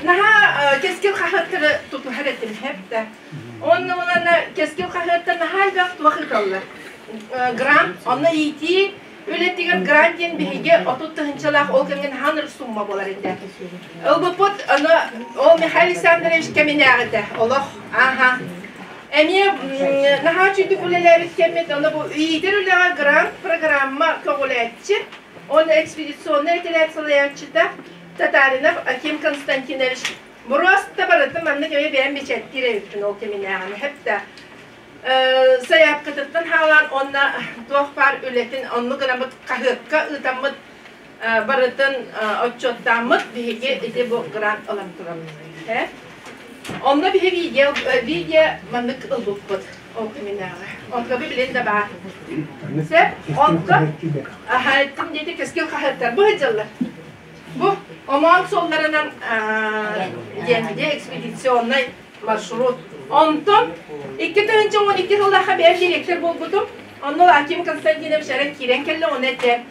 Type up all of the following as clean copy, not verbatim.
Наһаа Кэскил хаһыаттары тутуһар этим хэп да. Онно улана Кэскил хаһыаттар наһаа элбэх туох ыыталлар. Грант, онно иитии үлэтигэр грант диэн биһиги 30 тыһыынчалаах ол кэмҥэ наһаа ынырык сумма буолар этэ. Ылбыппыт, аны ол Михаил Александрович кэминээҕитэ олох, аха. Эмиэ наһаа үчүгдүк үлэлээбит кэммит, ону бу иитэр үлэҕэ грант программа көҕүлээччи, уонна экспедиционнай этэрээт салайааччыта Татаринов Аким Константинович Просто барытын маннык эмиэ бэйэм бичэттиир эбиппин ол кэминээҕини хэптэ сайаапкатыттан хаалаан уонна туох баар үлэтин оннук гынаммыт хаһыакка ыытаммыт барытын отчуоттааммыт биһиги ити бу грант ылан турабыт. Онно биһи видео видео маннык ылбыппыт ол кэминээҕи. Онто билин да баар. Сөп, онто аһайтым диэти кэскил хаһыаттар бу сылдьаллар. Бу омоон суолларынан диэн экспедиционнай маршрут. Онтон 2012 сыллаахха бэйэм директор буолбутум. Онно Аким Константинович эрэ киирэн кэллэ, ону этэ.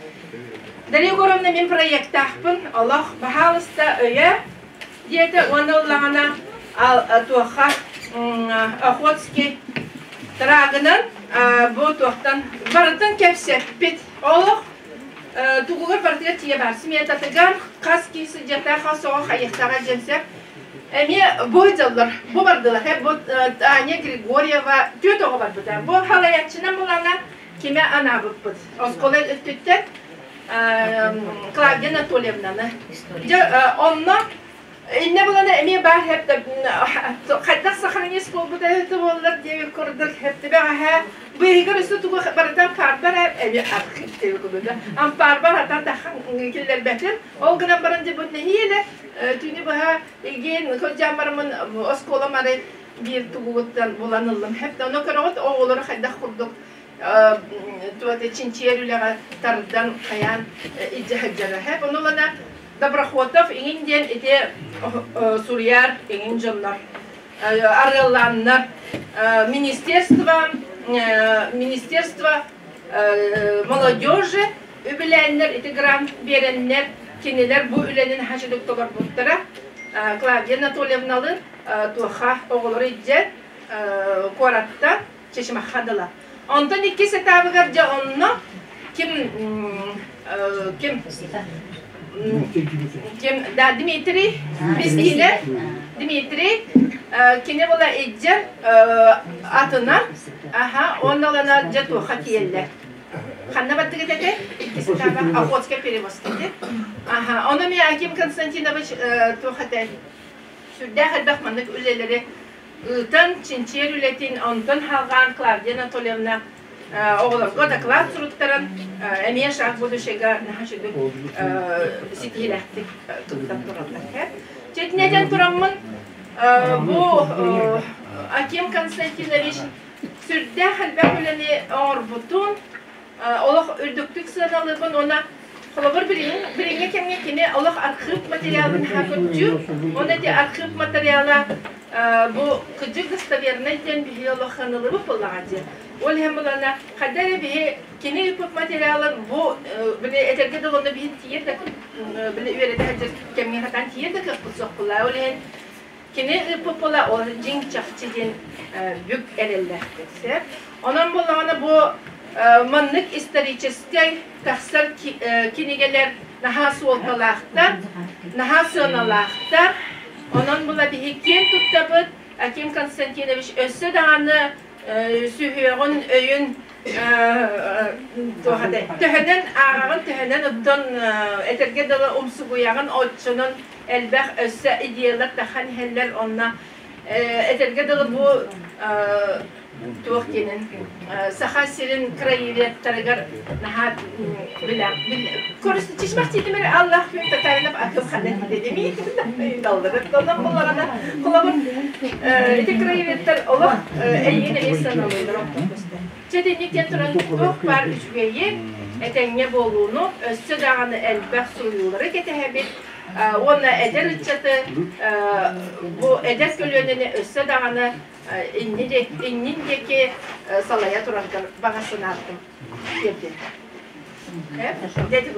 Дарья Егоровна мин проектаахпын, олох баһаалыста өйө диэтэ уонна ыллаҕына туохха Охотский трагынан бу туохтан барытын кэпсэппит. Олох тугугар барытыгар тиийэ баар. Сметатыгар хас киһи сылдьыахтаах, хас оҕо хайыахтааҕа диэн сөп. Эмиэ бу дьаллар, бу бардылар. Бу Таня Григорьева түөрт оҕо барбыта. Бу халайааччынан булана кимэ анаабыппыт. Оскуола өттүттэн Клавдия Анатольевнаны. Дьэ, онно иннэ булана эмиэ баар хайдах сохранить буолбута эбитэ буоллар диэбит курдук хэптибэҕэһэ быыһыгар өссө тугу барытан паарбар эмиэ архив диэбит курдук ампаарбар атан тахан киллэрбэтим ол гынан баран дьэ бу нэһиилэ түүнү быһа игин кырдьаан бараммын оскуолам арай биир тугугуттан булан ыллым хэп ону көрөҕүт оҕолору хайдах курдук туота чинчийэр үлэҕэ тардан хайаан илдьэ сылдьара хэп ону ылана Доброхотов иҥин диэн ити суруйар иҥин дьоннор арыаллааннар министерство министерство молодежи үбүлээннэр ити грант биэрэннэр кинилэр бу үлэнин хачыдык толорбуттара Клавдия Анатольевналын туоха оҕолору илдьэ куораттан Чычымахха дыла. Онтон иккис этабыгар дьэ онно ким ким ким да Дмитрий Бискинэ Дмитрий кини була илдьэр атына аха онно олана дьэ туохха тиийэллэр ханна бардыгыт этэ иккис этаба Охотская перевозка этэ аха ону мен Аким Константинович туох этэ сүрдээх элбэх маннык үлэлэри ыытан чинчийэр үлэтин онтон халҕаан Клавдия Анатольевна оҕолорго доклад суруттаран эмиэ шаг будущего наһаа үчүгэй ситиһиилээхтик туттан тураллар. Чэтинэтэн тураммын бу Аким Константинович сүрдээх элбэх үлэни оҥорбутун олох үрдүктүк сыаналыыбын уонна холобур билигин билиҥҥи кэмҥэ кини олох архыып материалын наһаа көрдүүр уонна ити архыып материала бу кыдьык достовернай диэн биһиги олох сыаналыыбыт буоллаҕа дии ол иһин булана хайда эрэ биһи кини ыыппыт материалын бу били этэргэ дылы онно биһи тиийэр да били үөрэтэ сылдьар кэмҥэ сатаан тиийэр да кыахпыт суох буолла ол иһин Кини ыыппыт ол дьиҥ чахчы диэн бүк эрэллээхпит. Сөп. Онон буоллаҕына бу маннык историческай тахсар кинигэлэр наһаа суолталаахтар, наһаа сыаналаахтар. Онон була биһи киэн туттабыт Аким Константинович өссө даҕаны сүһүөҕүн өйүн төһөнөн ааҕаҕын төһөнөн оттон этэргэ дылы умсугуйаҕын оччонон элбэх өссө идеялар тахан иһэллэр онно этэргэ дылы бу туох диэнин Саха сирин краеведтарыгар наһаа билэ Чичмах тиитимэр Аллах күн татаринов акым ханна тиитэ даллары онон буллаҕына холобур ити краеведтар олох эйигин эмиэ сыаналыыллар оттон Чэ итинник диэн туран туох баар үчүгэйи, этэҥҥэ буолууну, өссө даҕаны элбэх суруйуулары кэтэһэбит уонна эдэр ыччаты бу эдэр көлүөнэни өссө даҕаны иннин диэки салайа тураргар баҕа санааттым тиэрдин. Дети.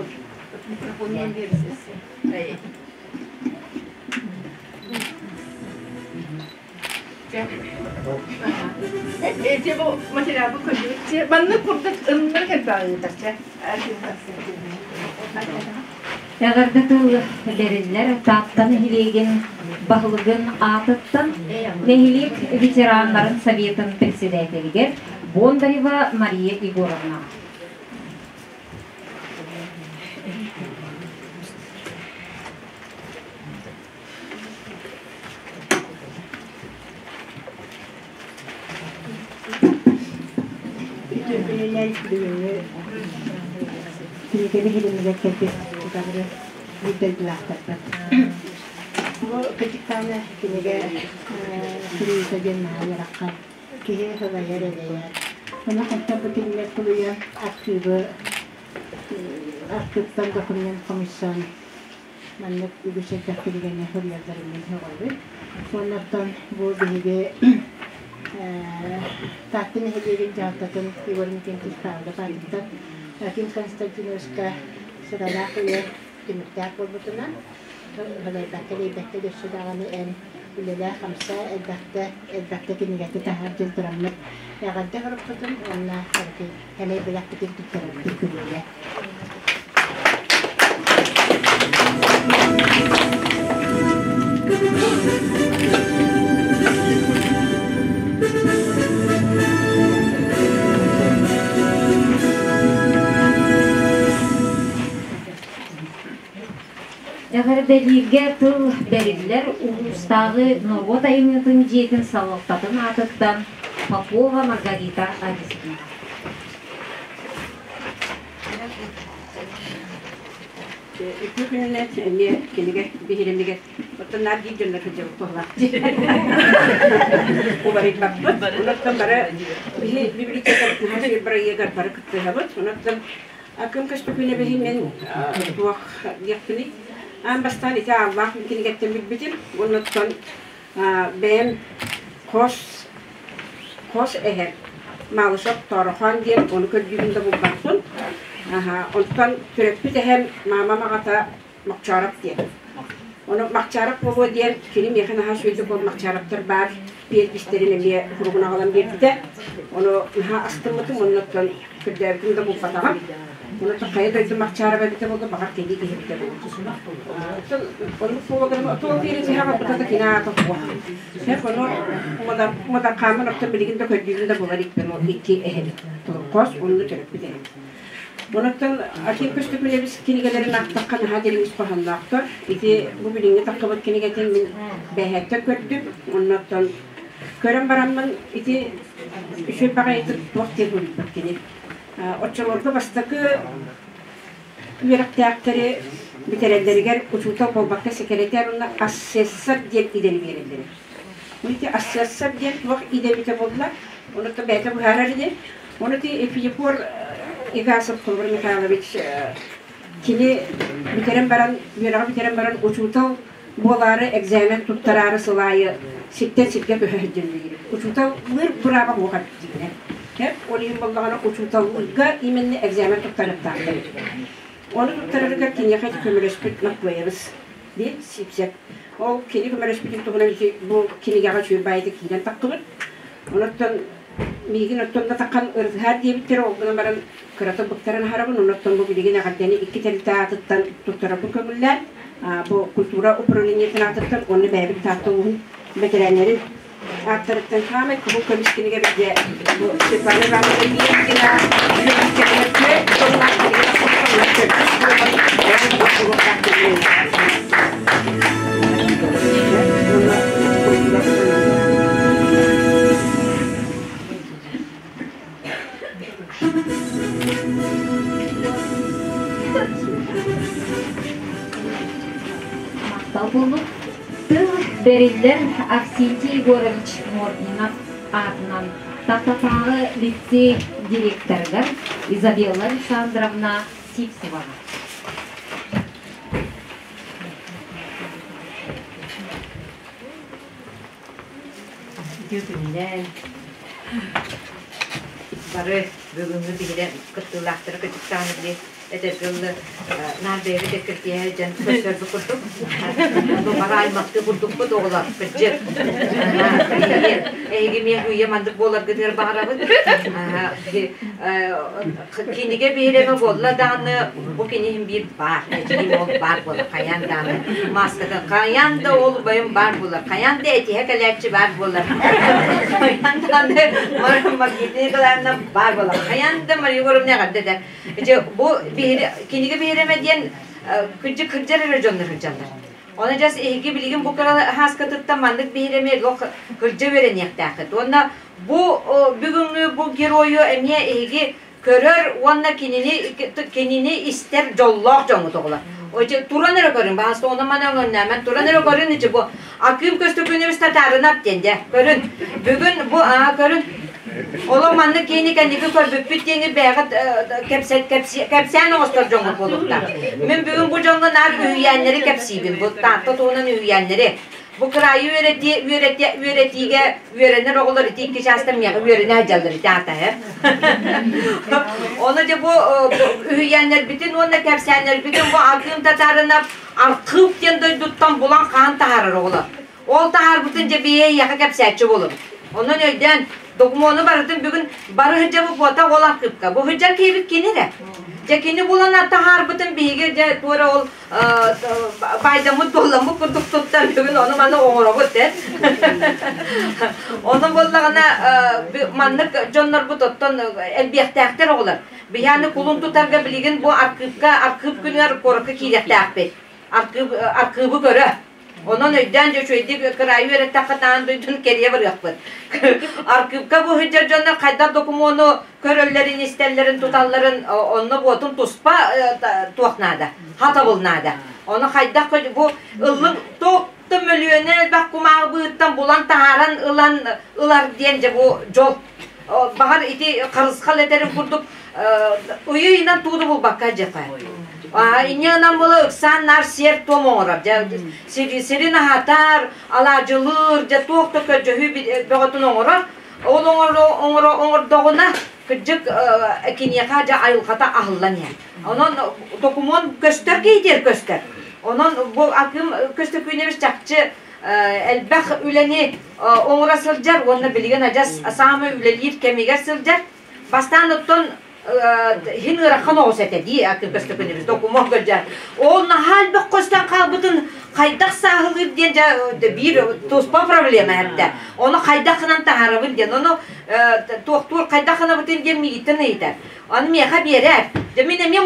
Эти бу материалбы көрдүбүт. Маннык курдук ынныр кэлбэҕи ыытар. Эҕэрдэ тыл бэриллэр Таатта нэһилиэгин баһылыгын аатыттан нэһилиэк ветераннарын советын председателигэр Бондарева Мария Егоровна. Үтүөкүнүнэн бүгүҥҥү кинигэ биһиримигэр кэлбит бары биир дойдулаахтарбыт. Бу кырдьыктааны кинигэ суруйуута диэн наһаа ыарахан. Киһи сылайар элэйэр. Ону хантан бу кинилэр тулуйан архыыбы архыыптан документ хомуйсан маннык үгүс элбэх кинигэни суруйалларын сөҕөбүт. Уоннаттан бу биһиги Таатта нэһилиэгин дьаһалтатын Егор Иннокентьевич Павлов аатыттан Аким Константиновичка сыралаах үлэ түмүктээх буолбутунан балайбакка элэйбэккэ өссө даҕаны эн үлэлээ-хамсаа элбэхтэ элбэхтэ кинигэтэ таһаар дьыл тураммыт эҕэрдэ оҥорбутун уонна сэмэй бэлэхпитин туттарарбытын күлүөлэ. Эҕэрдэлииргэ тыл бэриллэр улуустааҕы норуот айымньытын дьиэтин салалтатын аатыттан Попова Маргарита Анисимовна. Үтүө күнүнэн эмиэ кинигэ биһирэмигэр оттон наар биир дьонно сылдьабыт туһалаах уларыйбаппыт. Онон бары биһи библиотека наһаа бырайыагар бары кыттыһабыт. Онон Акым Көстөкүүнэбиһи мин туох диэхпиний? Аан бастаан ити ааллаах кинигэттэн билбитим. Оннуттан бэйэм хос хос эһэм Малышев Тоорохон диэн ону көрдүүбүн да булбаппын. Онтон төрөппүт эһэм маамам аҕата Мохчоороп диэн. Ону Махчаарап буолуо диэн кини миэхэ наһаа үчүгэйдик ол Махчаараптар баар биэрбистэрин эмиэ куругун аҕалан биэрбитэ. Ону наһаа астыммытым уонна оттон көрдөөбүтүм да булбатаҕым. Ону хайа дойду Махчаарап эбитэ буолла, баҕар кэлии киһи эбитэ буолуо. Оттон оннук буолуо тоҕо биэрин сиһэ аҕалбыта да кини аата суох. Сөп ону муодархааммын оттон билигин да көрдүүбүн да булар икпин ол икки эһэбит. Хос онну төрөппүт эһэм. Онуттан Аким Көстөкүүнэбис кинигэлэрин аахтахха наһаа дириҥ ис хоһоонноохтор. Ити бу билиҥҥи таххыбыт кинигэтин мин бэйэһэттэн көрдүм. Оннуттан көрөн бараммын ити үчүгэй баҕайытык туох диэн суруйбут кини. Оччолорго бастакы үөрэхтээхтэри бүтэрэллэригэр учуутал буолбакка сэкирэтээр уонна асессор диэн идэни биэрэллэрэ. Ити асессор диэн туох идэ эбитэ буолла, онуттан бэйэтэ быһаарар ини. Ону ити Епифор Игасов Холобур Михайлович кини бүтэрэн баран, үөрэҕи бүтэрэн баран учуутал буолаары экзамен туттараары сыл аайы сиртэн сиргэ көһө сылдьан үлэлиир. Учууталлыыр бырааба суох эбит дьиҥинэн. Ол иһин буоллаҕына учууталлыырга именно экзамен туттарыахтаахтар эбит. Ону туттарарыгар киниэхэ көмөлөспүт Маккуэйабыс диэн Сипсеп. Ол кини көмөлөспүтүн туһунан ити бу кинигэҕэ үчүгэй баайытык киирэн тахтыбыт. Онуттан миигин оттон да таххан ырытыһаар диэбиттэрэ, ол гынан баран кырата быктаран аһарабын, онуттан бу билигин эҕэрдэни икки тэрилтэ аатыттан туттарарбын көҥүллээн, бу культура управлениетын аатыттан уонна бэйэбит Таатта улууһун бэтэрээннэрин ааттарыттан хаамай кыһыл көмүс кинигэ бирдэ бу Светлана Ивановна Мииркина Махтал буоллун. Тыл бэриллэр Арсентий Егорович Мординов аатынан Таттатааҕы лицей директорыгар Изабелла Александровна Сивцеваҕа. Үтүө күнүнэн бары бүгүҥҥү биһирэм кыттыылаахтары кытыктаан били. Этэргэ дылы, наар бэйэбит эккиртиһэ дьэн көрсөрбүт курдук. Бу бары аймахтыы курдукпут оҕолор, кырдьык. Эһиги миэх үйэ мандык буоларгытыгар баҕарабыт. Кинигэ биһирэми буолла даҕаны, бу киниһин биир баар, эдьиийим ол баар буолар, хайаан даҕаны мааската, хайаан да ол убайым баар буолар, хайаан да этиһэ кэлээччи баар буолар, хайаан даҕаны Маргарита Николаевна баар буолар, хайаан да Мария Егоровна эҕэрдэ этэр. Дьэ, бу кинигэ биһирэмэ диэн кырдьык кырдьар эрэ дьоннор сылдьаллар. Оны дьас эһиги билигин бу кыра хааскатыттан маннык биһирэми лох кырдьа үөрэниэхтээххит. Уонна бу бүгүҥҥү бу геройу эмиэ эһиги көрөр уонна кинини кинини истэр дьоллоох дьоҥҥут оҕолор. Ити туран эрэ көрүн, баһаста оны мана өҥөннөөмөн туран эрэ көрүн ити бу Акыым Көстөкүүнэбис татаарынап диэн дьэ көрүн. Бүгүн бу көрүн Олох маннык киһини кэнники көрбүппүт диэни бэйэҕит кэпсээн оҥостор дьоҥҥут буолуохтаах. Мин бүгүн бу дьоҥҥо наар үһүйээннэри кэпсиибин. Бу Таатта туһунан үһүйээннэри. Бу кыраайы үөрэтиигэ үөрэнэр оҕолор ити икки чаастан миэхэ үөрэнэ сылдьаллар ити аата Ону дьэ бу үһүйээннэрбитин уонна кэпсээннэрбитин бу Акыым Татарынов архыып диэн дойдуттан булан хаан таһаарар оҕолор. Ол таһаарбытын дьэ бэйэ эйиэхэ кэпсээччи буолабыт. Онон өйдөөн, докумуону барытын бүгүн бары сылдьабыт буота ол архыыпка. Бу сылдьар киһибит кини эрэ. Дьэ кини булан таһаарбытын биһиги дьэ туора ол байдаммыт буолламмыт курдук туттан бүгүн ону маны оҥоробут э. Ону буоллаҕына маннык дьоннорбут оттон элбиэхтээхтэр оҕолор. Биһиэхэ кулун тутарга билигин бу архыыпка архыып күнүгэр куоракка киириэхтээхпит. Архыып архыыбы көрө. Онон өйдөөн дьэ үчүгэйдик кыраайы үөрэттэххэ таан дойдуну кэрийэ барыахпыт. Архыыпка бу сылдьар дьоннор хайдах докумуону көрөллөрүн, истэллэрин, туталларын онно буотун туспа туох наада, хатабыл наада. Ону хайдах бу ыллык тоқты мөлүйүөнэ элбэх кумааҕы быыттан булан таһааран ылан ылар диэн дьэ бу дьол. Баҕар ити харысхал этэрин курдук уйуйунан тууду булбакка дьэхэ. Инньэ гынан була ыксаан наар сиэр-туом оҥорор. Дьэ сирин аһатар, алаадьылыыр, дьэ туох да көрдьөһүү бөҕөтүн оҥорор. Ол оҥоро оҥордоҕуна кырдьык киниэхэ дьэ айылҕата аһыллан иһэр. Онон докумуон көстөр киһитигэр көстөр. Онон бу Акым Көстөкүүнэбис чахчы элбэх үлэни оҥоро сылдьар уонна билигин адьас саамай үлэлиир кэмигэр сылдьар. Бастаан оттон иһин ыарахан оҕус этэ дии Акым Көстөкүүнэбис докумуон көрдө. Ол наһаа элбэх көстөн хаалбытын хайдах сааһылыыр диэн дьэ биир туспа проблема эбитэ. Ону хайдах гынан таһаарабын диэн, ону туохтуур хайдах гынабытын диэн миигиттэн ыйытар. Аны миэхэ биэрээр. Дьэ мин эмиэ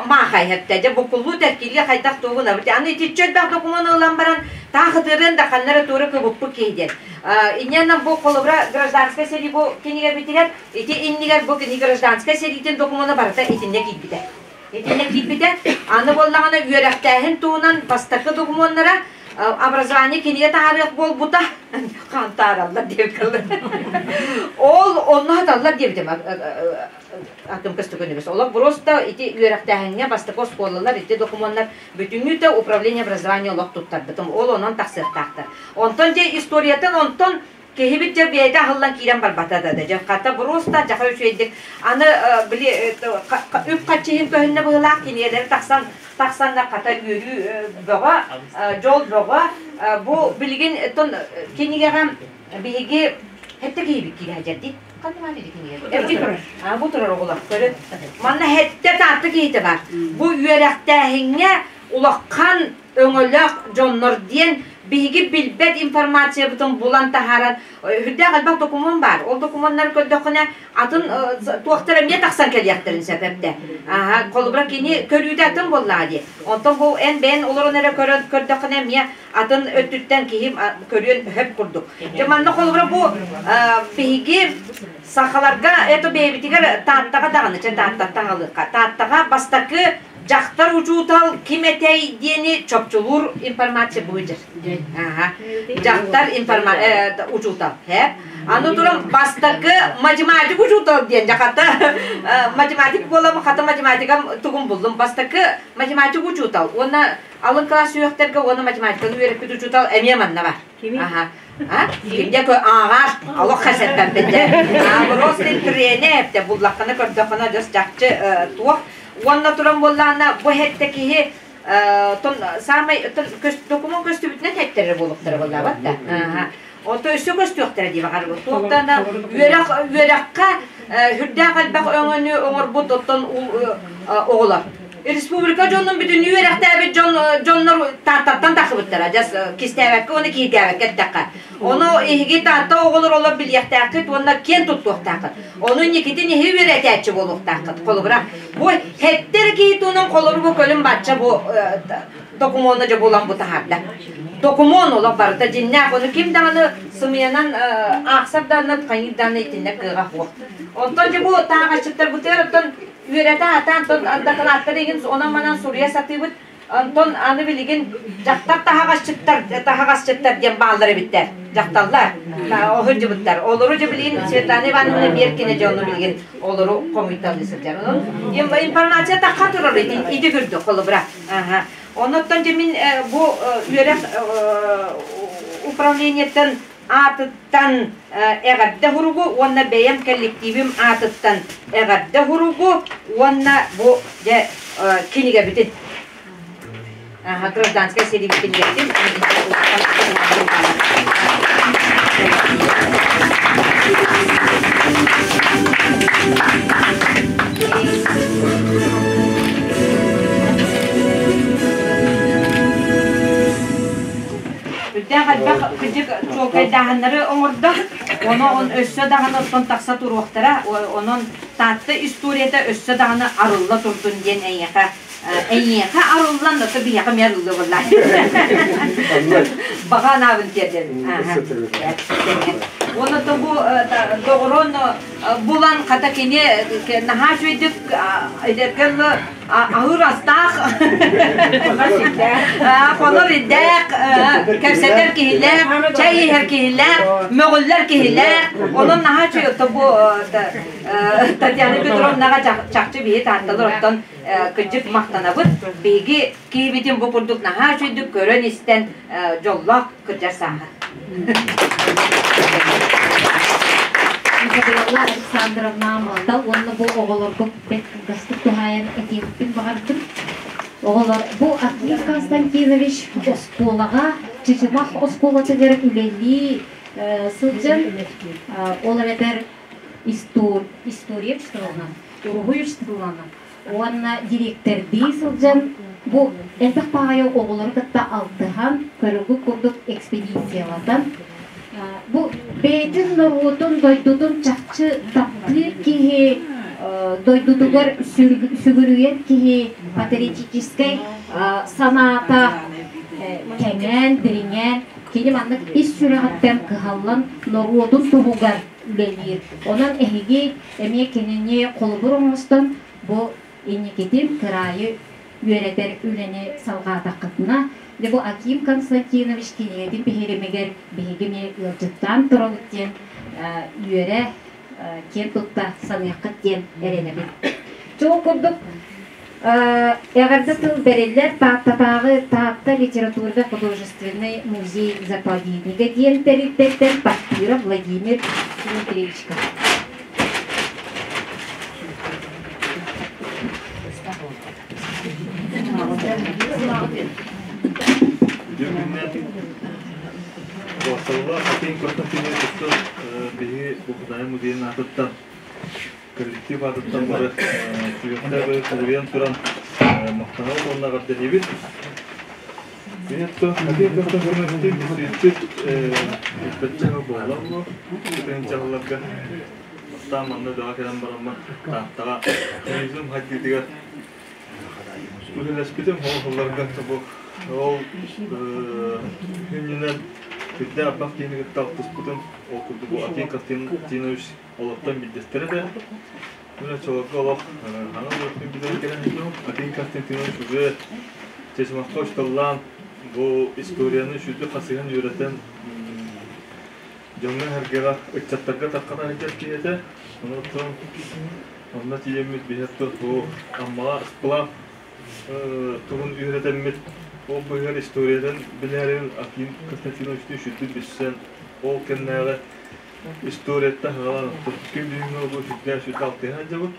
маахай эттэ. Дьэ буккуллуу тэркилиэ хайдах тугун абыт. Аны итиччэ элбэх докумуону ылан баран таах ытырыан да ханна эрэ туора кыбыппыт киһи диэн. Инньэ бу холобура гражданскай сэрии бу кинигэбитигэр ити иннигэр бу кини гражданскай сэриитин докумуона барыта итиннэ киирбитэ. Итиннэ киирбитэ. Аны буоллаҕына үөрэхтээһин туһунан бастакы докумуоннара образование кинигэ таһаарыах буолбута хантаараллар диэбит Ол онно хаталлар диэбитим атын көстөкөнүбүс. Олох просто ити үөрэхтээһиҥҥэ бастакы оскуолалар ити докумуоннар бүтүннүүтэ управление образования олох туттарбытым. Ол онон тахсыахтаахтар. Онтон дьэ историятын онтон Киһибит дьэ бэйэтэ аһыллан киирэн барбата да дьэ хата просто дьаха үчүгэйдик аны били үп-харчы иһин көһүннэ быһыылаах кинигэлэри тахсан тахсаннар хата үөрүү бөҕө дьол бөҕө бу билигин тон кинигэҕэ биһиги хэттэ киһибит киирэ дьэрдит ханна баар ити кинигэ эрги турар а бу турар оҕолор көрүн манна хэттэ таатта киһитэ бар бу үөрэхтээһиҥҥэ улахан өҥөлөөх дьоннор диэн биһиги билбэт информациябытын булан таһааран үрдээх элбэх докумуон баар. Ол докумуоннары көрдөххүнэ атын туохтар эмиэ тахсан кэлиэхтэрин сөп эбитэ. Холобура кини көрүүтэ атын буоллаҕа дии. Онтон бу эн бэйэн олорон эрэ көрөн көрдөххүнэ эмиэ атын өттүттэн киһи көрүөн сөп курдук. Дьэ манна холобура бу биһиги сахаларга это бэйэбитигэр Тааттаҕа даҕаны чэ Тааттаттан аҕалыахха. Тааттаҕа бастакы Дьахтар учуутал ким этэй диэни чопчулуур информация бу Ага. Дьахтар информа учуутал. Аны туран бастакы математик учуутал диэн дьахата математик буолам хата математикам тугун буллум. Бастакы математик учуутал уонна алын класс үөхтэргэ уонна математиканы үөрэппит учуутал эмиэ манна бар. Ага. А? Кимде кө ааҕар олох хасеттан бедде. Просто трене эпте буллаххына көрдөххүнэ дьос чахчы туох. Уонна туран буоллаҕына бу хэттэ киһи тон саамай докумуон көстүбүтүнэн хэттэрэр буолуохтара буоллаабат да. Онто өссө көстүөхтэрэ дии баҕарбыт. Туохтан үөрэх үөрэххэ үрдээх элбэх өҥөнү оҥорбут оттон оҕолор. Республика дьонун бүтүннүү үөрэхтээбит дьон дьоннор Тааттаттан тахсыбыттара. Дьас кистээбэккэ уонна кииргээбэккэ эттэххэ. Ону эһиги Таатта оҕолор олор билиэхтээххит уонна киэн туттуохтааххыт. Ону инникитин иһи үөрэтээччи буолуохтааххыт. Холобура, бу хэттэр киһи туунан холобур бу көлүм бачча бу докумуона дьэ булан бу таһаарда. Докумуон олох барыта дьиннээх. Ону ким даҕаны сымыйанан аахсар даҕаны хайыыр даҕаны итиннэ кыаҕа суох. Онтон дьэ бу тааҕаччыттарбытыгар оттон үөрэтэ сатаан тон дакылааттар игин онон-манан суруйа сатыыбыт. Онтон аны билигин дьахтар таһаҕасчыттар таһаҕасчыттар диэн бааллар эбиттэр. Дьахталлар оһырдьыбыттар. Олору дьэ билигин Светлана Ивановна Беркина дьэ ону билигин олору хомуйталыы сылдьар. Онон информация тахха турар ити күрдүк холобура. Оннуттан дьэ мин бу үөрэх управлениеттан аатыттан эҕэрдэ хуругу уонна бэйэм коллективим аатыттан эҕэрдэ хуругу уонна бу дьэ кинигэбитин гражданскай сэрии кинигэтин Үрдээх элбэх кырдьык чуолкайдааһыннары оҥордо. Ону он өссө даҕаны оттон тахса туруохтара. Онон Таатта историята өссө даҕаны арылла турдун диэн эйиэхэ эйиэхэ арыллан, ото биһиэхэ эмиэ арыллыа буолла. Баҕа анаабын тиэрдэбин. Уонна то бу доҕорун булан хата кини наһаа үчүгэйдик эдэргэн аһыыр астаах хонор ирдээх кэпсэтэр киһилээх чэй иһэр киһилээх мөҕүллэр киһилээх онон наһаа үчүгэй ото бу Татьяна Петровнаҕа чахчы биһи таатталар оттон кырдьык махтанабыт биһиги киһибитин бу курдук наһаа үчүгэйдик көрөн-истэн дьоллоох кырдьар сааһа. Изабелла Александровна махтал уонна бу оҕолорго бэрт кылгастык туһаайан этиэхпин баҕардым. Оҕолор, бу Аким Константинович оскуолаҕа, Чычымах оскуолатыгар үлэлии сылдьан, ол эбэтэр история учууталынан, уруһуй учууталынан уонна дириэктэрдии сылдьан бу элбэх баҕайы оҕолору кытта алтыһан, көрүлгүт курдук экспедициялатан, бу бэйэтин норуотун, дойдутун чахчы таптыыр киһи, дойдутугар сүгүрүйэр киһи патриотическай санаата кэҥээн, дириҥээн, кини маннык ис сүрэҕиттэн кыһаллан норуотун туһугар үлэлиир. Онон эһиги эмиэ кинини холобур оҥостон бу инникитин кыраайы үөрэтэр үлэни салҕаатаххытына, дьэ бу Аким Константинович кинигэтин биһирэмигэр биһиги эмиэ ыалдьыттаан турабыт диэн үөрэ, киэн тутта саныаххыт диэн эрэнэбин. Чэ ол курдук Эҕэрдэ тыл бэриллэр Тааттатааҕы Таатта литературно художественный музей заповеднига диэн тэрилтэттэн Пахтыров Владимир Дмитриевичка. Буолсалла Аким Константинович биһиги Бухадай музейын аатыттан коллектив аатыттан бары сүһүөхтээх бары суруйан туран махтанабыт уонна эҕэрдэлиибит. Минетто Аким Константиновичтыын билсибиппит бачча буола буолуо. Тыһыынчаларга бастаан манна үлэҕэ кэлэн бараммын Тааттаҕа туризм хайдыытыгар үлэлэспитим. Ол сылларга бу ол күнүнэн Күрдэ Арбах киһини кытта алтыспытым. Ол курдук бу Аким Константинович олохтон билдэстэрэ да мин оччолорго олох хаҥас уотун билэн кэлэн иһдим Аким Константинович уже Чечмахха учууталлаан бу историяны сүрдүк хасыһан үөрэтэн дьоҥҥо-сэргэҕэ ыччаттарга тархатан илдьэр киһи этэ онон онно тиийэммит биһиэхэ бу Аммаҕа сплав туһун үөрэтэммит ол быыһыгар историятын билээрин Аким Константиновичтыын сүрдүк билсэн ол кэмнээҕи Историяттан хаалан күн бүгүҥҥү олус үрдээх сүрдэ алтыһан сылдьабыт.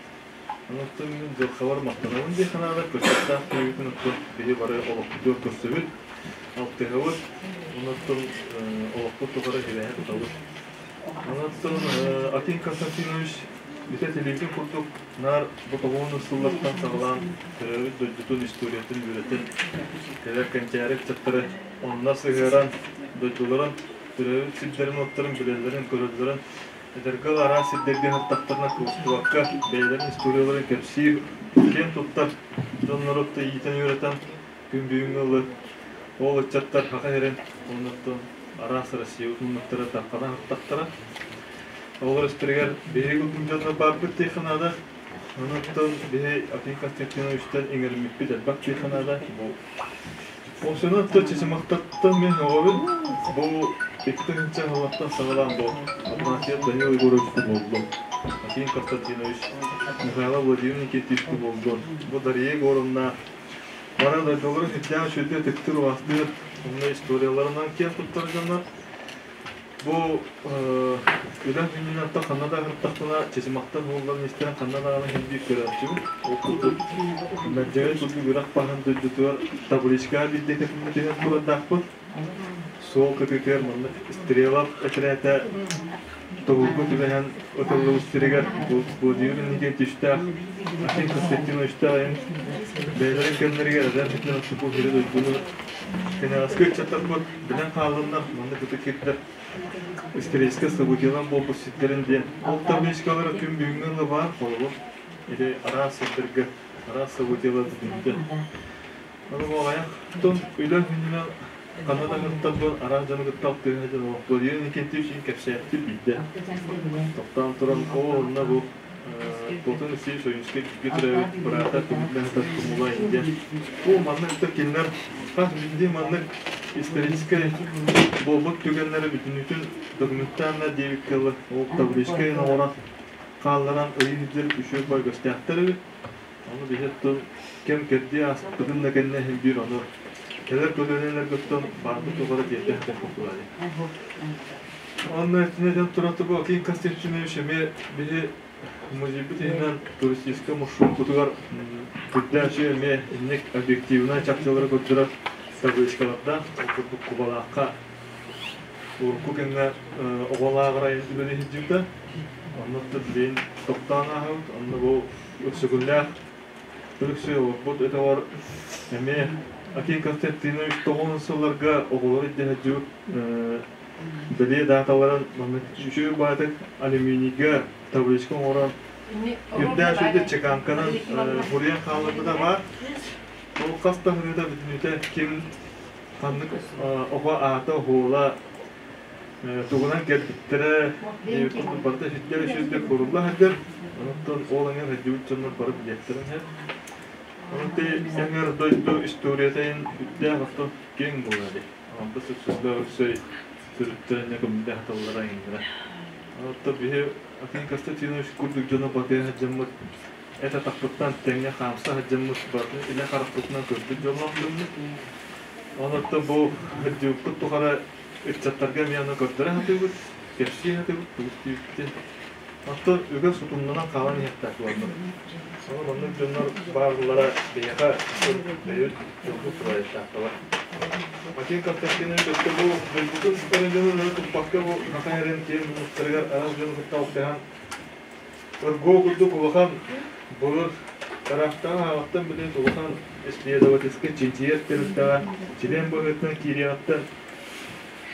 Онон мин дьылҕабар махтанабын дии санаабар, көрсүөхтээх киһибитин оттон биһи бары олохпутугар көрсөбүт, алтыһабыт, онон олохпут тухары сибээһи тутабыт. Онон Аким Константинович бүтэ телевизор курдук наар бу тоҕуон сыллартан саҕалаан төрөөбүт дойдутун историятын үөрэтэн кэлэр кэнчээри ыччаттары онно сыһыаран дойдуларын төрөөбүт сирдэрин-уоттарын билэллэрин, көрөллөрүн Эдэргэ араас сирдэргэ ыһыктахтарына кыбыстыбакка бэйэлэрин историяларын кэпсиир, киэн туттар дьоннору иитэн-үөрэтэн күн бүгүҥҥү ылы ол ыччаттар саха сирин уоннаттан араас Россия утумнуктара таххана ыһыктахтара. Ол истэригэр биһиги курдук дьоннор баарбыт диэххэ наада. Онуттан биһи Аким Константиновичтан иҥэриммиппит элбэх диэххэ наада. Бу Осуна чычымахтартан мин оҕобун бу 2 тыһыынча сыллартан саҕалаан бу Афанасьев Данил Егоровичку буоллум. Аким Константинович, Михайлов Владимир Никитичку буоллун. Бу Дария Егоровна бары дойдуларын сүрдээх үчүгэйдик ытыктыыр убаастыыр, онно историяларынан киэн туттар дьоннор. Бу үлэм күнүнэн ханна да аһыртахпына, чычымахтар буоллар истэрин ханна даҕаны иһин биир көрөөччүбүн. Ол курдук Мэлдьэҕэй курдук үрэх баһын дойдутугар табличкаҕа биирдэ кэтэммитигэр турардаахпыт. Суол кытыытыгар маннык Стрелов этэрээтэ тобулгу түбэһэн ытыллыбыт сиригэр Владимир Никитичтээх, Аким Константиновичтаах эҥин бэйэлэрин кэмнэригэр эдэр сытыы сири-дойдуну кэнэҕэски ыччаттарбыт билэн хааллыннар, маннык ытык сирдэр историческай событиелар буолбут сирдэрин диэн. Ол табличкалара күн бүгүҥҥү ыла баар, холобур, ити араас сирдэргэ араас событиелар бүтүннүтэ. Ону буолайах, тон үлэ күнүнэн ханна да ыҥыртарбын араас дьону кытта алтыһа дьон Владимир Никитич кэпсээхтир биирдэ. Тохтоон туран, оо, онно бу Платон Алексеевич Ойуунскай бииргэ төрөөбүт быраата көмүллэн сытар Тумула диэн. Бу маннык да кинилэр хас биирдии маннык историческай буолбут түгэннэри бүтүннүүтүн документально диэбиккэ дылы ол табличка оҥорон хаалларан ыйы сылдьар үчүгэй байгастаахтар эбит. Ону биһи оттон кэм кэрдии ааспытын да кэннэ иһин биир ону кэлэр көлүөнэлэргэ баарбыт тухары тиэрдэ сытыахпыт Онно этинэн туран бу Аким Константинович эмиэ биһи музейбыт иһинэн туристическай маршруппутугар үрдээчи эмиэ инник объективнай чахчылары көрдөрөр табличкалардаах, ол курдук Кубалаахха урукку кэмҥэ оҕо лааҕыра үлэлии сылдьыбыта. Онно билигин тохтоон ааһабыт. Онно бу Өксөкүлээх Өлөксөй олорбут өтөҕөр эмиэ Аким Константинович тоҕус сылларга оҕолору ирдэһэрдьибит бэлиэ дааталарын маннык үчүгэй баайдык алюминийга табличка оҥорон үрдээх үчүгэйдик чеканканан буруйан хаалларбыта баар. Ол хас да хыныыта бүтүннүүтэ ким ханнык оҕо аата оһуола тугунан кэлбиттэрэ курдук барыта сүрдээх үчүгэйдик курулла сылдьар. Онтон ол эҥэр сылдьыбыт дьоннор бары билиэхтэрин сөп. Онон эҥэр дойду историята үрдээх оттон киэҥ буолар дии. Онто сүрсүллэ өссө төрүттэринэ көмүллэ саталлара иҥнэрэ. Онтон биһи Аким Константинович курдук дьону батыһа сылдьаммыт эт атахпыттан тэҥҥэ хаамса сылдьаммыт барытын илэ харахпытынан көрбүт дьоллоох дьоммут. Онон бу сылдьыбыппыт тухары ыччаттарга эмиэ аны көрдөрө сатыыбыт, кэпсии сатыыбыт, тугу истибиппитин. Оттон үгэс утумнанан хаалан иһиэхтээх буоллар. Ону маннык дьоннор бааллара биһиэхэ бэйэбит дьолбут тураайыктаахталар. Максим Константинович өттө бу дойдутун өрөмүөнүн өрө туппакка бу Саха эрин киэҥ муннуктарыгар араас дьону кытта алтыһан Ыргоо курдук улахан былыр тараахтаах аҕаттан билин улахан исследовательскай чинчийэр тэрилтэҕэ чилиэн быһыытынан киириэҕиттэн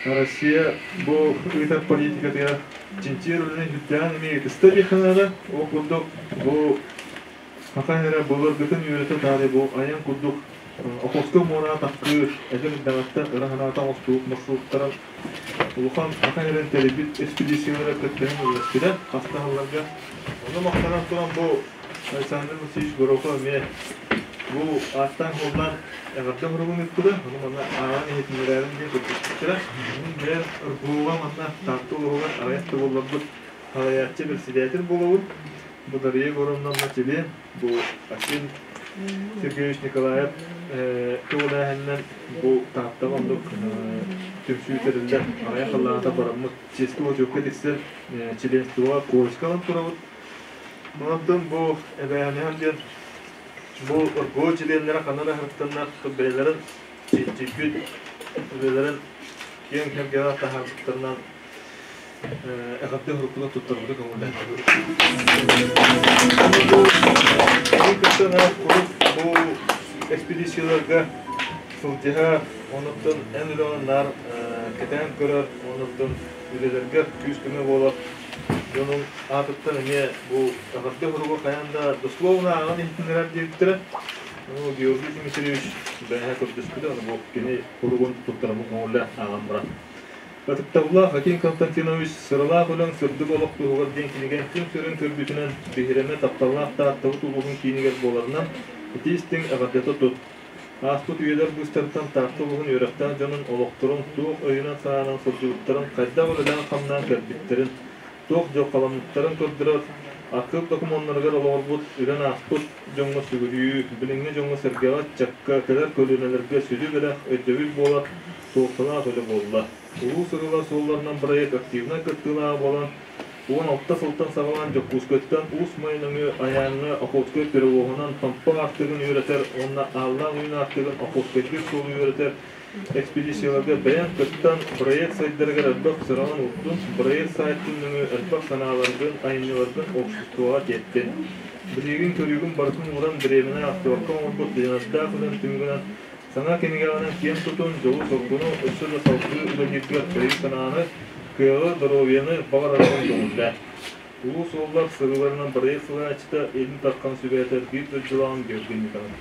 Россия бу ыытар политикатыгар чинчийэр үлэни сүрдээҕин эмиэ ытыста диэххэ наада. Ол курдук бу Саха эрэ былыргытын үөрэтэ таарыйа бу айан курдук Охотскай муораҕа тахсыы эдэр эрдэҕиттэн ыра санаата оҥостубут маршруттарын улахан Саха эрэн тэрийбит экспедициялара кыттыһан үлэлэстилэр хас да сылларга. Ону махтанан туран бу Александр Васильевич Горохов эмиэ бу ааттаан-суоллаан эҕэрдэ суругун ыыппыта. Ону манна ааҕан иһитиннэрээрин диэн көрдөспүттэрэ. Мин бэйэм РГУ-га манна Таатта улууһугар аҕыйах да буолларбыт салайааччы председатель буолабын. Бу Дария Егоровна чилиэн, бу Аким Сергеевич Николаев көҕүлээһининэн бу Тааттаҕа оннук түмсүү тэриллэн аҕыйах халлааната бараммыт чиэски отчуокка тиксэр членствоҕа корочка ылан турабыт. Онтон бу эбээһинэһим диэн бу РГО чилиэннэрэ ханна да сырыттаннар бэйэлэрин чинчийбит үлэлэрин киэҥ кэргэҕэ таһаарбыттарынан эҕэрдэ уруккута туттарбыта көҥүллээх. Кыттан куруук бу экспедицияларга сылдьыһар, онуттан эн үлэҕин наар кэтээн көрөр, онуттан үлэлэргэр күүс-көмө буолар дьонун аатыттан эмиэ бу эҕэрдэ суругу хайаан да дословно ааҕан иһитиннэрэр диэбиттэрэ. Ну, Георгий Дмитриевич бэйэ көрдөспүтэ, ону бу кини суругун туттарыммыт көҥүллээх ааҕан баран. Ытыктабыллаах Аким Константинович «Сыралаах үлэҥ сырдык олох туһугар» диэн кинигэ күн сирин көрбүтүнэн биһирэмэ тапталлаах Тааттабыт улууһун киинигэр буоларынан ити истиҥ эҕэрдэтэ тут. Ааспыт үйэлэр быыстарыттан Таатта улууһун үөрэхтээх дьонун олохторун туох өйүнэн-санаанан сылдьыбыттарын, хайдах үлэлээн-хамнаан кэлбиттэрин, туох дьылҕаламмыттарын көрдөрөр архыып докумуоннарыгар олоҕурбут үлэн ааспыт дьоҥҥо сүгүрүйүү, билиҥҥи дьоҥҥо-сэргэҕэ, ыччакка, кэлэр көлүөнэлэргэ сүдү бэлэх, өйдөбүл буолар суолталаах үлэ буолла. Улуу сырыылар суолларынан бырайыак активнай кыттыылааҕа буолан, 16 сылтан саҕалаан Дьокуускайтан Уус Майа нөҥүө Айааҥҥа Охотскай перевоһунан Томпо аартыгын үөрэтэр уонна Ааллаах Үүн аартыгын Охотскайдыыр суолу үөрэтэр экспедицияларга бэйэҥ кыттан, проект сайдарыгар элбэх сыраҕын уурдун, проект сайтын нөҥүө элбэх санааларгын, айымньыларгын обществоҕа тиэртин. Билигин көрүүгүн барытын ууран бириэмэни аахсыбакка оҥорбут дьаныардаах үлэҥ түмүгүнэн Саҥа кинигэҕинэн киэн тутун, дьолу-соргуну өссө да салгыы үлэлииргэр өйү-санааны, кыаҕы, доруобуйаны баҕарарбын көҥүллээ. Улуу суоллар сырыыларынан бырайыак салайааччыта Илин Дархан сүбэһитэ биир дойдулааҕын Георгий Никонов.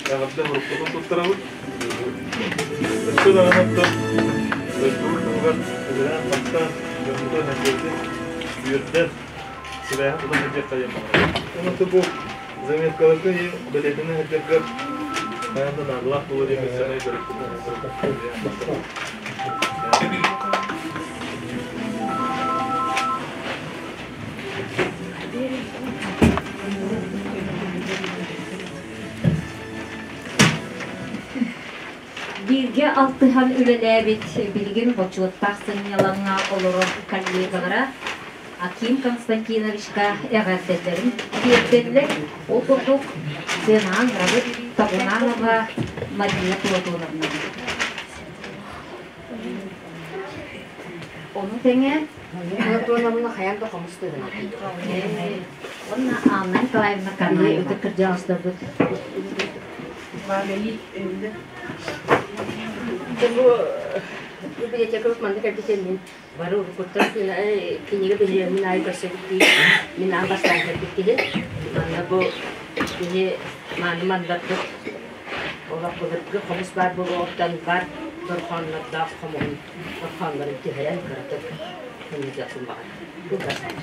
Эҕэрдэ уруккутун туттарабыт. Өссө даҕаны оттон дойдубут туһугар үлэлээн-хамсаан, дьоммутун-сэргэбитин үөрдэн, Сибээһи тутан сылдьыахха диэн баҕарабын. Уонна бу заметкаларга и бэлиэтэнэ сылдьаргар хайаан да наадалаах буолуо диэн сэмэй Бииргэ алтыһан үлэлээбит, билигин бочуоттаах сынньалаҥҥа олорор коллегалара Аким Константиновичка эҕэрдэлэрин тиэрдэллэр. Ол курдук сыанаан Рабыт Табунанова Мария Платоновна. Ону тэҥэ Платоновна хайаан да хомус тыһына. Уонна Анна Николаевна Канаева ытык кырдьаҕастарбыт. Бу библиотекабыт манна кэлбитин мин Бары уруккуттан кинигэ биһирэбин аайы көрсөбүт мин аан бастаан кэлбит киһи. Манна бу киһи мааны мандарбыт олох былыргы хомус баар буолуоҕуттан бар дорҕооннордоох хомуһун дорҕооннорун түһэрэн кыратык хомуйуохпун баҕарабын.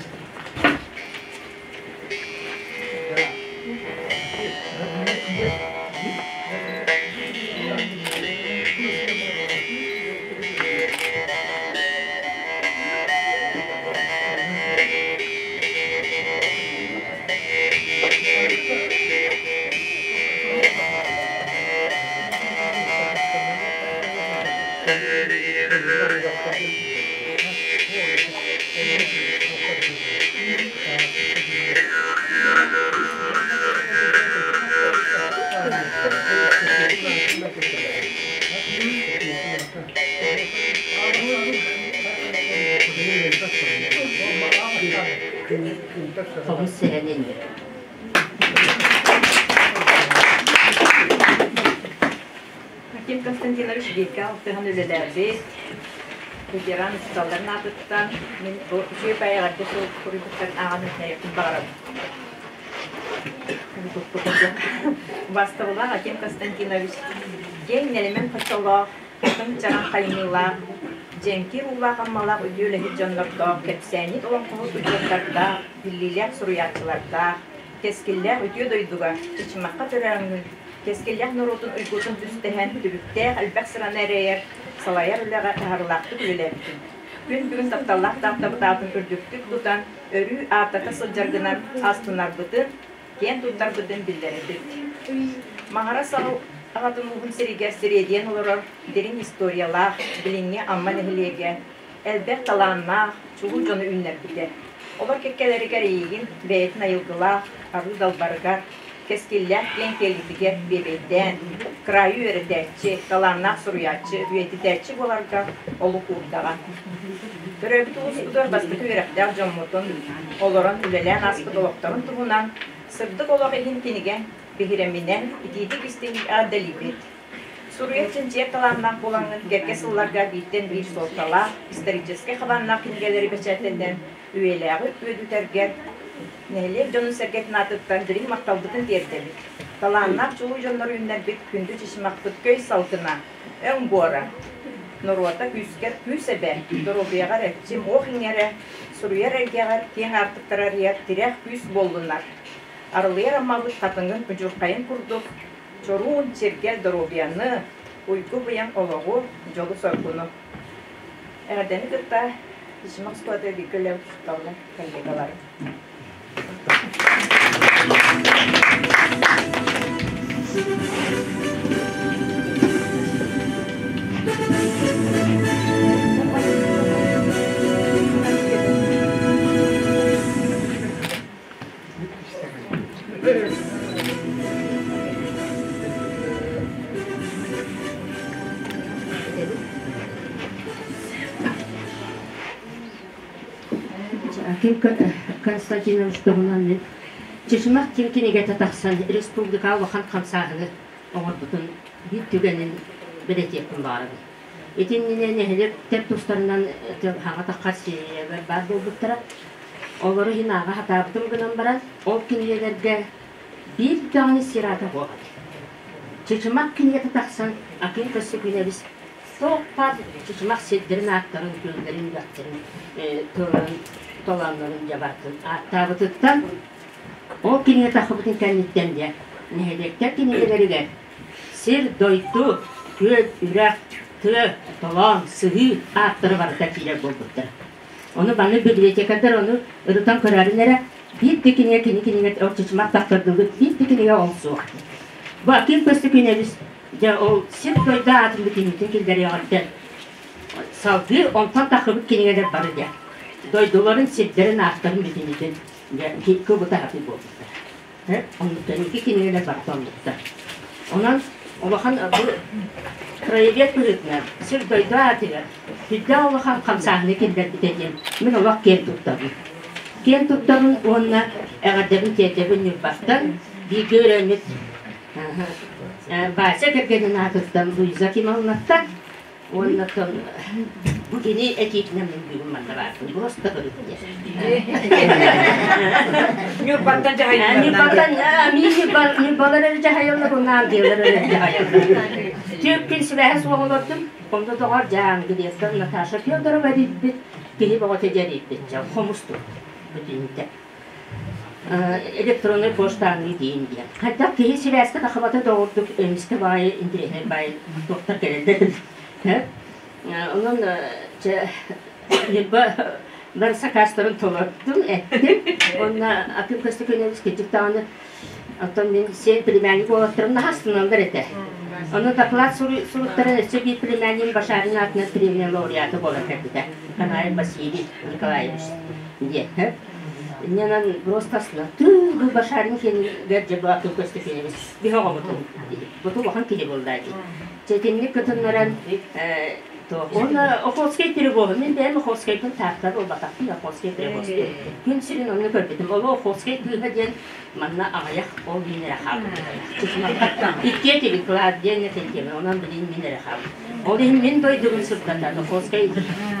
Хомус сэһэнин Аким Константинович бииргэ алтыһан үлэлээбит ветеран учууталларын аатыттан мин бу үчүгэй баайаҕарга суруйбуттарын ааҕан иһитиннэриэхпин баҕарабын. Убаастабыллаах Аким Константинович, киэҥ нэлэмэн хочолоох, хатыҥ чараҥ хаймыылаах, дьэҥкир уулаах Аммалаах үтүө үлэһит дьоннордоох, кэпсээнньит олоҥхоһут учуоттардаах, биллиилээх суруйааччылардаах, кэскиллээх үтүө дойдуга Чычымахха төрөөҥҥүн Кэскиллээх норуотун уйгутун түстэһэн, түбүктээх элбэх сыраны эрэйэр, салайар үлэҕэ таһаарыылаахтык үлэлээбитин, күн бүгүн тапталлаах таптабыт аатын үрдүктүк тутан, өрүү ааттата сылдьаргынан астынарбытын, киэн туттарбытын биллэрэбит. Маҥара саҕыл аҕатын ууһун сиригэр сириэдийэн олорор дириҥ историялаах билиҥҥи Амма нэһилиэгэ. Элбэх талааннаах, чулуу дьону үүннэрбитэ. Олор кэккэлэригэр эйигин бэйэтин айылгылаах арыы далбарыгар, кэскиллээх киэҥ киэлитигэр биэбэйдээн, кыраайы үөрэтээччи, талааннаах суруйааччы, үйэтитээччи буоларга олук уурдаҕа. Төрөөбүт улууспутугар бастакы үөрэхтээх дьоммутун, олорон үлэлээн ааспыт олохторун туһунан Сырдык олох иһин кинигэ биһирэминэн итиитик-истиҥник эҕэрдэлиибит. Суруйар чинчийэр талааннаах буолаҥҥын кэккэ сылларга бииртэн биир суолталаах, историческай хабааннаах кинигэлэри бэчээттэнэн үйэлээҕи үөдүтэргэр нэһилиэк дьонун-сэргэтин аатыттан дириҥ махталбытын тиэрдэбит. Талааннаах чулуу дьоннор үүннэрбит күндү чычымахпыт көй салгына, өҥ буора, норуота күүскэр күүс эбэ, доруобуйаҕар эрчим уох иҥэрэ, суруйар эйгэҕэр киэҥ аартыктары арыйар тирэх күүс буоллуннар. Арылыйар Аммабыт хатыҥын удьурхайын курдук чоруун чиргэл доруобуйаны, уйгу-быйаҥ олоҕу, дьолу-соргуну. Эҕэрдэни кытта Чычымах оскуолата бииргэ үлэлээбит учууталлар, коллегаларым. Аким Константинович туһунан мин Чычымах диэн кинигэтэ тахсан республика улахан хамсааһыны оҥорбутун биир түгэнин бэлиэтиэхпин баҕарабын. Итиннинэ нэһилиэктэр тустарынан хаҥа таххар сиэйэбэр баар буолбуттара. Олору иһин ааҕа сатаабытым гынан баран, ол кинигэлэргэ биир даҕаны сир аата суох этэ. Чычымах кинигэтэ тахсан, Аким Көстөкүүнэбис туох баар чычымах сирдэрин ааттарын, күөллэрин, үрэхтэрин тылын, толооннорун дьабаатын ааттаабытыттан, ол кинигэ таххыбытын кэнниттэн дьэ, нэһилиэктэр кинигэлэригэр Сир-дойду, күөл, үрэх, тыа, толоон, сыһыы ааттара барыта киирэр буолбуттар. Ону баны библиотекардар ону ырытан көрөөрүн эрэ биир да кинигэ кини кинигэ ол чычымах тахтардылгыт биир да кинигэ ол суох. Бу Аким Көстөкүүнэбис дьэ ол сир-дойду аатын бүтүннүүтүн киллэриэҕиттэн салгыы онтон таххыбыт кинигэлэр бары дьэ дойдуларын, сирдэрин ааттарын бүтүннүүтүн дьэ кыбыта сатыы буолбуттар. Оннуктар икки кинигэлэр барыта оннуктар. Онон улахан бу краевед быһыытынан сир-дойду аатыгар сүрдээх улахан хамсааһыны киллэрбитэ диэн мин олох киэн туттабын. Киэн туттабын уонна эҕэрдэбин тиэрдэбин Ньурбаттан бииргэ үөрэммит Вася кэргэнин аатыттан Луиза Кимовнаттан Уонна бу кини этиитинэн мин бүгүн манна баарбын. Просто көрүттэ. Ньурбаттан дьаһайаллар. Ньурбаттан ньурбалар эрэ дьаһайаллар, уонна андыалар эрэ дьаһайаллар. Түөрт күн сибээһэ суох олордум. Онно доҕор Дьааҥгыдыаттан Наташа Федорова эрийбит, киһи бөҕөтө дьэрийбит, хомустук бүтүнтэ. Электроннай почтаны диэн диэн. Хайдах киһи сибээскэ тахабата да ордук эмискэ баайы интэриэһинэй баайы туохтар кэлэллэр. Онон чэ Ньурба бар сакаастарын толордум, эттим. Уонна атын көстөкөнөбүс кырдьык даҕаны оттон мин сиэн племянник уолаттарым наһаа астыналлар этэ. Ону доклад суруттаран өссө биир племяннигым Башарин аатынан премия лауреата буолан кэлбитэ. Канаев Василий Николаевич диэн. Инньэнэн просто тыыл Башарин киэнигэр дьэ бу атын көстөкүүнэбис биһи оҕобутун буту улахан киһи буолла дии. Чэтинник кытыннаран Уонна Охотскай перевоз. Мин бэйэм Охотскайбын тааттар буолбатахпын Охотскай перевоз. Күн сирин онно көрбүтүм. Ол Охотскай кыыһа диэн манна аҕыйах ол мин эрэ хаалбыт. Иккиэ этибит Клавдия Иннокентьевна, онон билин мин эрэ хаалбыт. Ол иһин мин дойдубун сырдатан Охотскай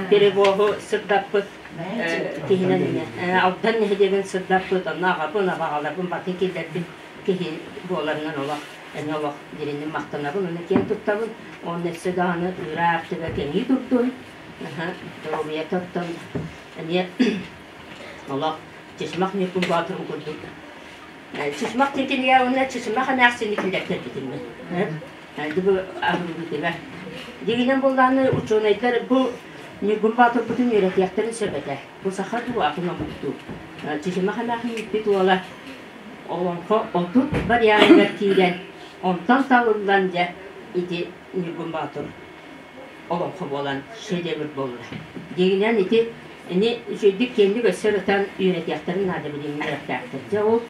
перевоһу сырдаппыт киһинэн Алдан нэһилиэгин сырдаппыт, онно аҕабын, абаҕаларбын батын киллэрбит киһи буоларынан олох эмиэ олох дириҥник махтанабын уонна киэн туттабын. Уонна өссө даҕаны ыыра аартыга кэҥии турдун, доруобуйата оттон эмиэ олох Чычымах Ньургун Боотурун курдук Чычымах тиэтинигэ уонна Чычымах эмээхсини киллэртэрбитим мин. Бу арыллыытыгар. Дьиҥинэн буоллаҕына учуонайдар бу Ньургун Боотурбутун үөрэтиэхтэрин сөп этэ. Бу саха дуу, атын омук дуу. Чычымах эмээхсин ииппит уола Олоҥхо 30 варианыгар киирэн, онтон талыллан дьэ ити Ньургун Боотур олоҥхо буолан шедевр буолла. Дьиҥинэн ити ини үчүгэйдик киэҥник өссө ырытан үөрэтиэхтэрин наада билиҥҥи үөрэхтээхтэр. Дьэ ол.